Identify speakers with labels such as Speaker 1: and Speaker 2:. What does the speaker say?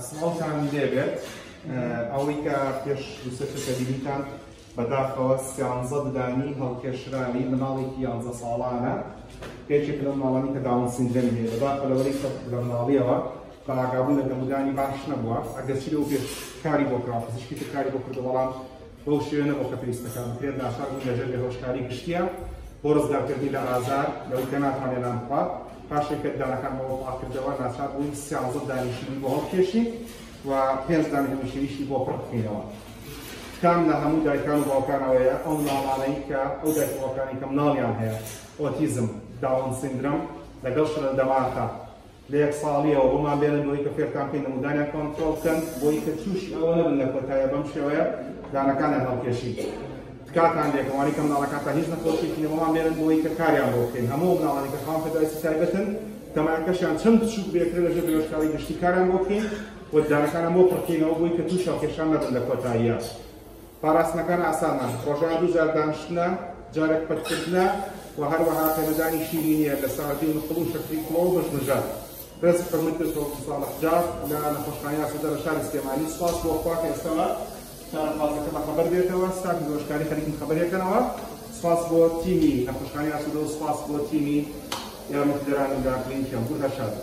Speaker 1: سڵاوتان لێبێت. ئەوەی کە پێش دووسێ کە بینیتان، بەداخەوە 13 ددانی هەڵکێشراوی مناڵێکی 11 ساڵانە، یەکێک لەو مناڵانی کە داون سیندرۆمی هەیە. بەداخەوە لەوەی کە لە مناڵیەوە بە ئاگابوون لە دەمودانی باش نەبووە، ئەگەرچی لەو پێش کاری بۆ کرا، پزیشکی تر کاری بۆ کردو، بەڵام بەو شێوە نەبوو کە پێویستەکان بکرێت. ناچار بوون لەژێر بێهۆشکاری گشتیە بۆ ڕزگارکردنی لە ئازار، لەوەی کە ناتوانێت نان بخوات. پاشێک کە ددانەکان بەوە پاک کردەوە، ناچار بووین 13 دانیشتنی بۆ هەڵکێشین و پێنج دانی هەمیشەیشی بۆ پڕ بکەینەوە. تکام لە هەموو دایکان و باوکانەوەیە، ئەو مناڵانەی کە ئەو دایک و باوکانی کە مناڵیان هەیە ئۆتیزم، داون سیندرم لەگەڵ شلەل دەماخە، لە 1 ساڵیەوە بۆمان بێنن بۆی کە فێرتان بکەین نمودانیان کۆنترۆڵ بکەن، بۆی کە تووشی ئەوە نەبن لە کۆتایە بەم شێوەیە دانەکانیان هەڵکێشی. تکاتان لێکەوانی کە مناڵەکانتان هیچ نەخۆشیێکی نەبۆمان بێنن بۆی کە کاریان بۆ بکەین. هەموو مناڵانی کە خاوەن پێداویستی تایبەتن، تەمەنەکەشیان چەند بچووک بێکرێ، لەژێر بێهۆشکاری گشتی کاریان بۆ بکەین و دانەکانیان بۆ پڕکەینەوە بۆی کە تووش هەڵکێشان نەبن لە کۆتاییە. پاراستنەکان ئاسانە، ڕۆژانە دوو جار دانیشتنە، جارێک پەتکردنە و هەروەها پێنەدانی شیرینیە لە ساردی و نقڵ و شەکری کوڵە و مژمژە. ڕێز حرمەت دکتۆر ساڵح جاف لە نەخۆشخانەی ئاسوودە لە شاری سلێمانی. سپاس بۆ خوا کە ئێستاوە چارەخوازەکە بە خەبەر بێتەوە، ستافی بێهۆشکاری خەریکن خەبەرێکەنەوە. سپاس بۆ تیمی نەخۆشخانەی ئاسوودە و سپاس بۆ تیمی یارمەتیدەرانی لە کلینیکی هەمبوور. هەر شاد.